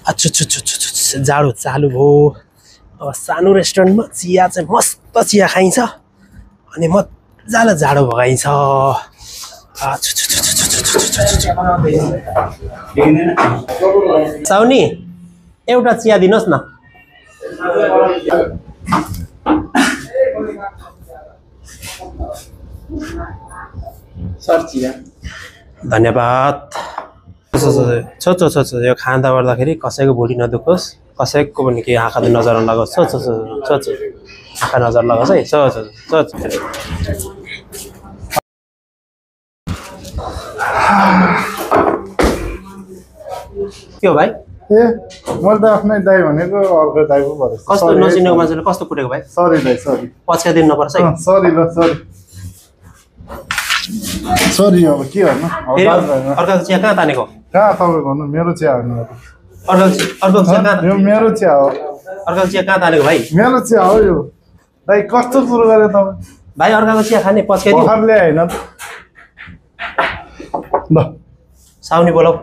अच्छा जाडो चालु भयो अब सानो रेस्टुरेन्टमा चिया चाहिँ मस्त चिया खाइन्छ अनि मजाले जाडो भगाइन्छ साउनी एउटा चिया दिनुहोस् न सर चिया धन्यवाद छ यो खाँदा गर्दाखेरि कसैको भुँडी नदुखोस् कसैको पनि के आँखाले नजर नलागोस् आँखा नजर लगाओस् है के हो भाइ ए मैले त आफ्नै दाइ भनेको अर्को दाइ पो भरे कस्तो नचिनेको मान्छेले कस्तो कुटेको भाइ सरी दाइ सरी पछ्या दिन नपर्छ है सरी ल सरी सरी अब के गर्नु अर्काको चिया कहाँ तानेको कहाँ तपाईँ भन्नु मेरो चिया हो नि अर्को चिया कहाँ यो मेरो चिया हो अर्काको चिया कहाँ तानेको भाइ मेरो चिया हो यो दाइ कस्तो सुरु गरे तपाईँ भाइ अर्काको चिया खाने पछ्या भर्खर ल्याए होइन ल साउनी बोलाऊ